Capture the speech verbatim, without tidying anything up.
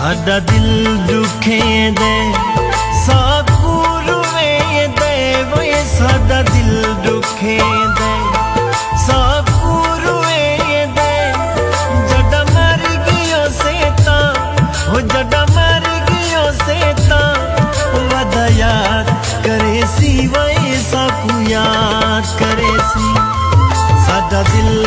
ساڈا دل ڈکھیں دے، ساکوں رویں دے، وے ساڈا دل ڈکھیں دے، ساکوں رویں دے۔ جڈا مر گیو سے تاں، ہو جڈا مر گیو سے تاں، ودا یاد کرے سی، وے ساکوں یاد کرے سی۔ ساڈا دل